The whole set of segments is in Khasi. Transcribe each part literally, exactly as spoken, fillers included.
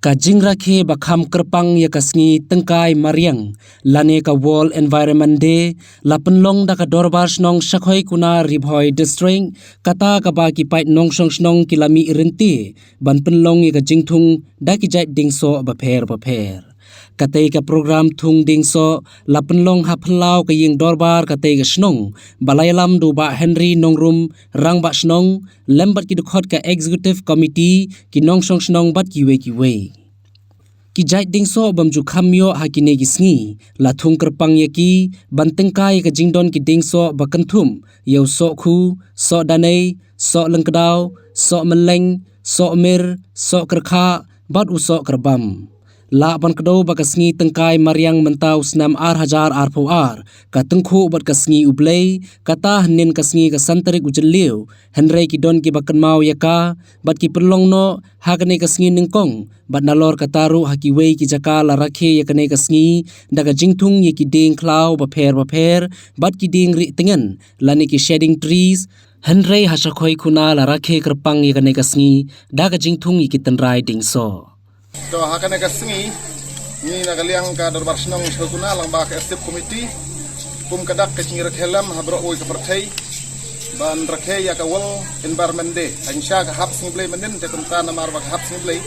Ka jingrakhe ba kham kyrpang ïa ka sngi tyngkai mariang lane ka World Environment Day la pynlong da ka Dorbar Shnong Shakhoi Kuna, Ri Bhoi District, kata kaba ki paid nongshong shnong ki la mih rynti ban pynlong ïa ka jingthung da ki jait dieng soh bapher bapher. Katei ka program thung dieng soh la pynlong ha phyllaw ka ïing dorbar katei ka shnong, ba la ïalam da u Bah Henry Nongrum, Rangbah Shnong, lem bad ki dkhot ka Executive Committee, ki nongshong shnong bad kiwei kiwei. Ki jait dieng soh bym ju kham ïoh ha kine ki sngi la thung kyrpang ïa ki ban tyngkai ïa ka jingdon ki dieng soh ba kynthup ïa u soh khu, soh danei, soh lyngkdaw, soh mylleng, soh mir, soh kyrkhah bad u soh kyrbam. Lah ban kdew ba ka sngi tyngkai mariang mynta u snem ar hajar arphew ar ka tyngkhuh bad ka sngi U Blei, kata hynnin ka sngi ka san tarik u Jylliew, hynrei ki don kiba kynmaw ïa ka bad ki pynlong noh ha kane ka sngi nyngkong, bad nalor kata ruh ha kiwei ki jaka la rakhe ïa kane ka sngi da ka jingthung ïa ki dieng khlaw bapher bapher bad ki dieng rieh tngen lane ki shading trees, hynrei ha Shakhoi Kuna la rakhe kyrpang ïa kane ka sngi da ka jingthung ïa ki tynrai dieng soh. To ha kane ka sngi, ngi na ka liang ka Dorbar Shnong Shakhoi Kuna lyngba ka Executive Committee, kum ka dak ka jingrakhe lem ha baroh kawei ka pyrthei ban rakhe ïa ka World Environment Day. Hynrei sha ka hap sngi Blei mynnin, te kumta namar ba ka hap sngi Blei,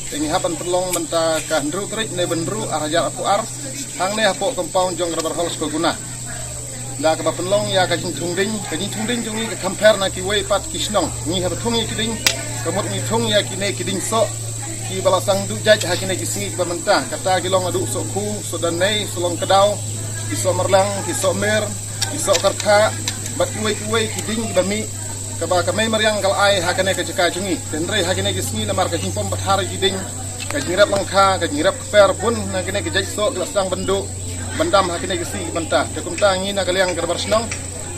te ngi hap ban pynlong mynta ka hynriew tarik Naiwieng hynriew ar hajar arphew ar, hangne hapoh compound jong ka Dorbar Hall Shakhoi Kuna. Da kaba pynlong ïa ka jingthung dieng, ka jingthung dieng jong ngi ka kham pher na kiwei pat ki shnong. Ngi haba thung ïa ki dieng, ka mut ngi thung ïa kine ki dieng soh kiba la sdang duh jait ha kine ki sngi kiba mynta. Kata ki long haduh soh khu, soh danei, soh lyngkdaw, ki soh marlang, ki soh mir, ki soh kyrkhah bad kiwei kiwei ki dieng kiba mih, kaba ka mei mariang ka la ai ha kane ka jaka jong ngi. Hynrei ha kine ki sngi namar ka jingpom pathar ïa ki dieng, ka jingrep lyngkha, ka jingrep kper, bun na kine ki jait soh ki la sdang ban duh ban dam ha kine ki sngi kiba mynta. Te kumta ngi na ka liang ka Dorbar Shnong,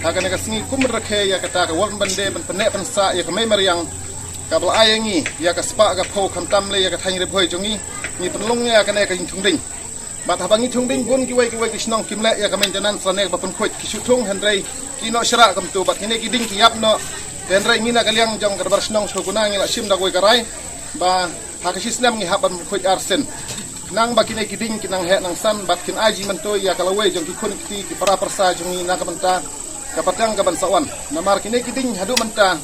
ha kane ka sngi kum ban rakhe ïa kata ka World Environment Day ban pynneh pynsah ïa ka mei mariang kaba la ai ïa ngi ïa ka spah ka phew, khamtam lei ïa ka thaiñ Ri Bhoi jong ngi, ngi pynlong ïa kane ka jingthung dieng. Bad haba ngi thung dieng, bun kiwei kiwei ki shnong kim leh ïa ka maintenance lane ba pynkhuid, ki shu thung hynrei ki noh shrah kumto, bad kine ki dieng ki ïap noh. Te hynrei ngi na ka liang jong ka Dorbar Shnong Shakhoi Kuna ngi la shim da kawei ka rai ba ha ka shi snem ngi hap ban khuid arsien, khnang ba kine ki dieng kin nang heh nang san bad kin ai jingmyntoi ïa ka lawei jong ki khun ki kti, ki para pyrsa jong ngi na ka bynta ka pateng kaban sa wan. Namar kine ki dieng haduh mynta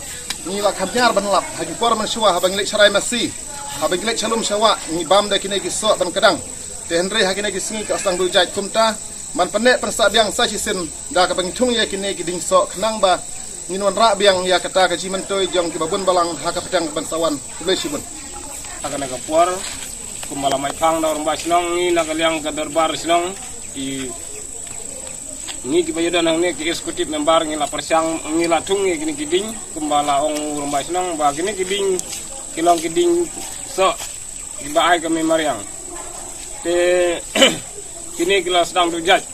ngi la kham ñiar ban lap, ha ki por mynshuwa haba ngi leit sharai masi, haba ngi leit sha lum sha wah, ngi bam da kine ki soh ban kdang. Te hynrei ha kine ki sngi ka la sdang duh jait. Kumta ban pynneh pynsah biang sa shisien da kaba ngi thung ïa kine ki dieng soh, khnang ba ngin wanrah biang ïa kata ka jingmyntoi jong kiba bun balang ha ka pateng kaban sa wan. Khublei shibun. Ha kane ka por, kumba la mait phang da u Rangbah Shnong, ngi na ka liang ka Dorbar Shnong, ki, ngi kiba ïadon hangne ki executive member ngi la pyrshang, ngi la thung ïa kine ki dieng kumba la ong u Rangbah Shnong ba kine ki dieng ki long ki dieng soh kiba ai ka mei mariang. Te kine ki la sdang duh jait.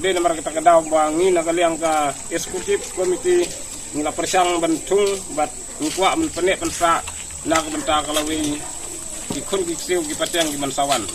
Dei namar kata ka daw ba ngi na ka liang ka executive committee ngi la pyrshang ban thung bad ngi kwah ban pynneh pynsah na ka bynta ka lawei ki khun ki ksiew ki pateng kiban sa wan.